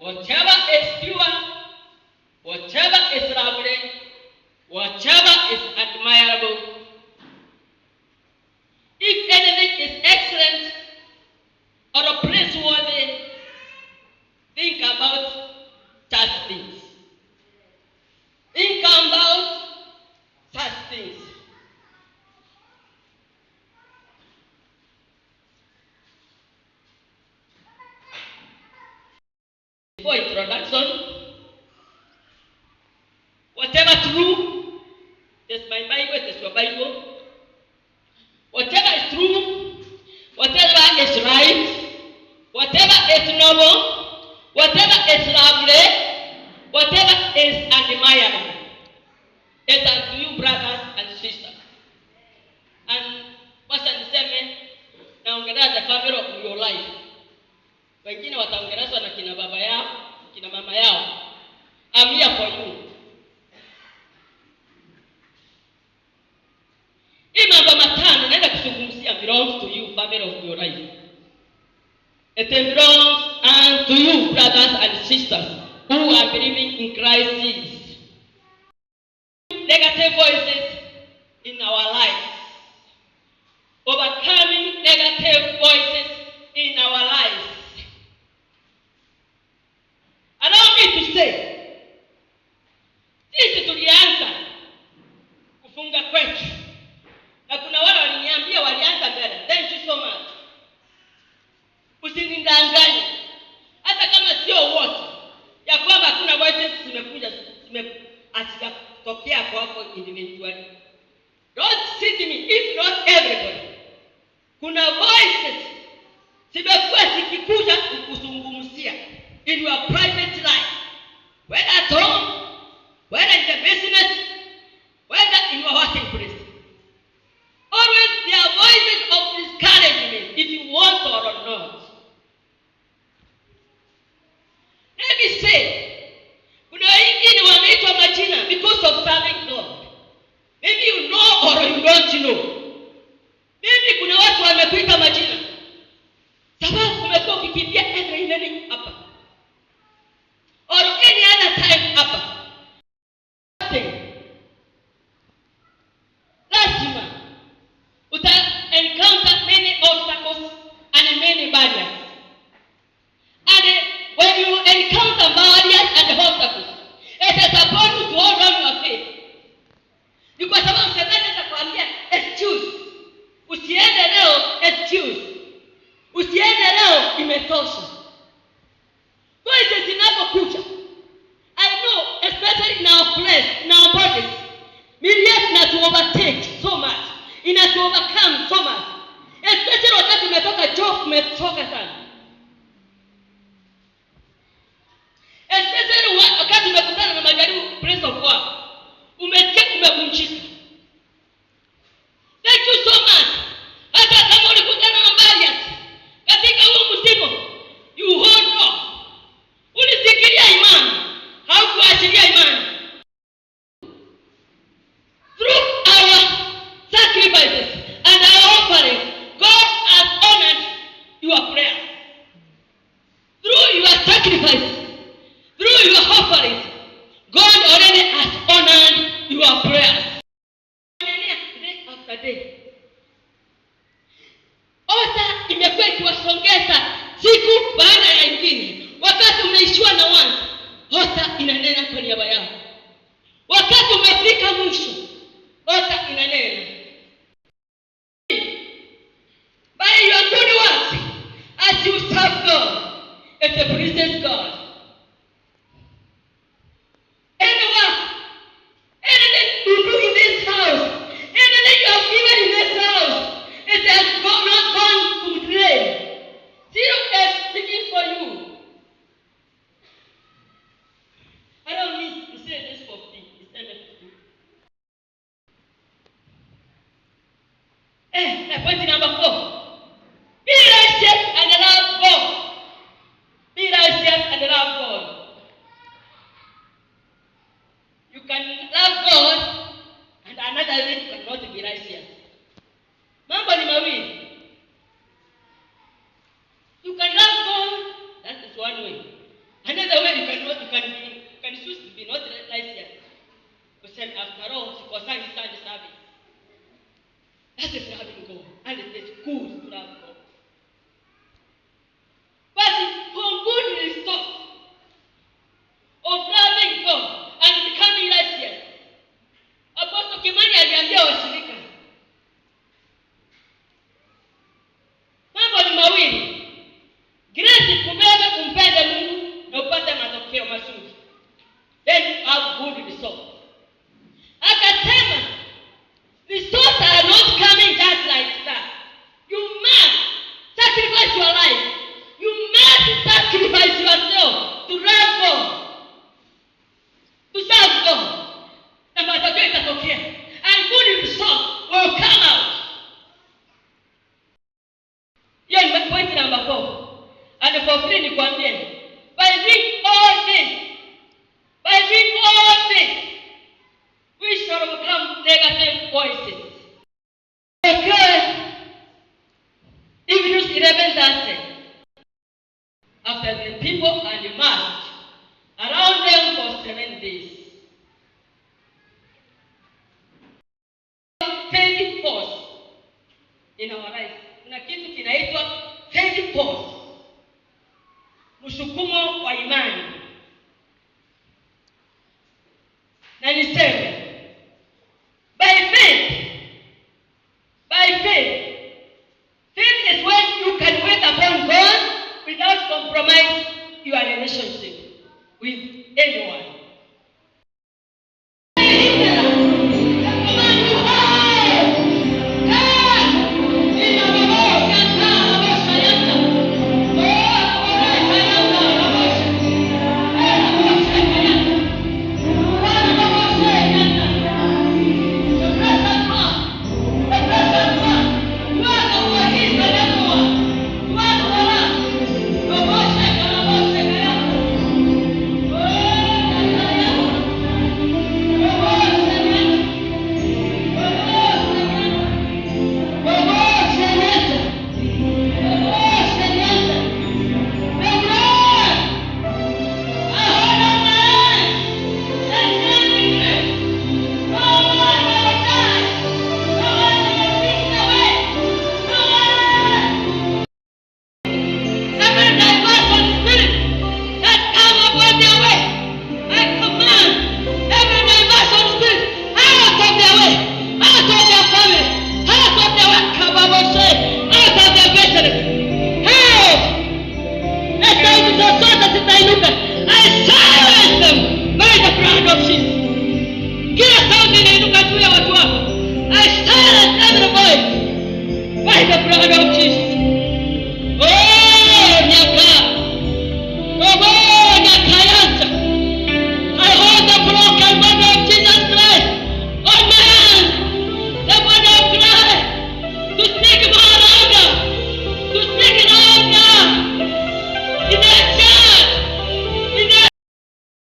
whatever is pure, whatever is lovely, whatever is admirable, if anything is excellent or praiseworthy, think about such things. Think about such things. For introduction, whatever true, is my Bible, it is your Bible. Whatever is true, whatever is right, whatever is noble, whatever is lovely, whatever is admirable, is unto you, brothers and sisters. And what's the same? Naongelea the family of your life. Wengine wataongelezwa na kina baba yao, kina mama yao. I'm here for you. Hii mambo matano naenda kuzungumzia belongs to you, family of your life. It belongs unto you, brothers and sisters, who are believing in Christ Jesus. Negative voices in our lives. Overcoming negative voices in our lives. Allow me to say, sisi tulianza kufunga kwetu. Na kuna wale waliniambia walianza mbele. Thank you so much. Usinidanganye. Hata kama sio wote, ya kwamba kuna voices zimekuja asijatokea kwako individually. Don't sit me if not everybody. Kuna voices zimekuwa zikikuja kukuzungumzia in your private life, whether at home, whether in the business, whether in your working place. Always there are voices of discouragement, if you want or not. Let me say, kuna wengine wameitwa majina because of serving God. Maybe you know or you don't know. Maybe kuna watu wamekuita majina sababu umekuwa ukikimbia every evening hapa or any other time hapa. Lazima uta encounter many obstacles and many barriers. And when you encounter barriers and obstacles, it is upon you to hold on your faith. Ni kwa sababu shetani atakwambia excuse. Usiende leo, excuse. Usiende leo, imetosha. Voices zinapokuja, I know, especially in our flesh, in our bodies, millions na to overtake so much, ina to overcome so much. Especially wakati umetoka job, umetoka sana. Especially wakati umekutana na majaribu, place of work, umecheka, umevunjika. Thank you so much. Hata kama ulikutana na barriers katika huu msimu, you hold on. Ulisikilia imani, haukuachilia imani. Through our sacrifices and our offerings, God has honored your prayer. Through your sacrifices, through your offerings, God already has honored your prayers. Day after day. Ota imekuwa ikiwasongeza siku baada ya nyingine. Wakati unaishiwa na watu, ota inanena kwa niaba yao. Wakati umefika mwisho, ota inanena. By your good works, as you serve God, it pleases God. Anything you do in this house, anything you have given in this house, it has not gone to drain. Zero is speaking for you. I don't need to say this for free. It's free. Point number 4. Be righteous and love God. Be righteous and love God. You can love God and another way you cannot be righteous. Mambo ni mawili. You can love God, that is one way. Another way can choose to be not licensed. But then after all, she was saying Sunday service. That is loving God. And it is good to love God. But for good result of loving God and becoming righteous, Apostle Kimani aliambia washirika mambo ni mawili. Grace kubeba kumpenda Mungu na upate matokeo mazuri. Then you have good results. Akasema results are not coming just like that. You must sacrifice your life. You must sacrifice yourself to love God, to serve God. Na matokeo itatokea. And good results will come out. Hiyo ni point number 4. And for free nikwambie, by doing all this, we shall overcome negative voices. Okay. Hebrews 11:30. After the people and marched around them for 7 days. Faith force in our life. Kuna kitu kinaitwa faith force. Msukumo wa imani. Na niseme, by faith is when you can wait upon God without compromise your relationship with anyone.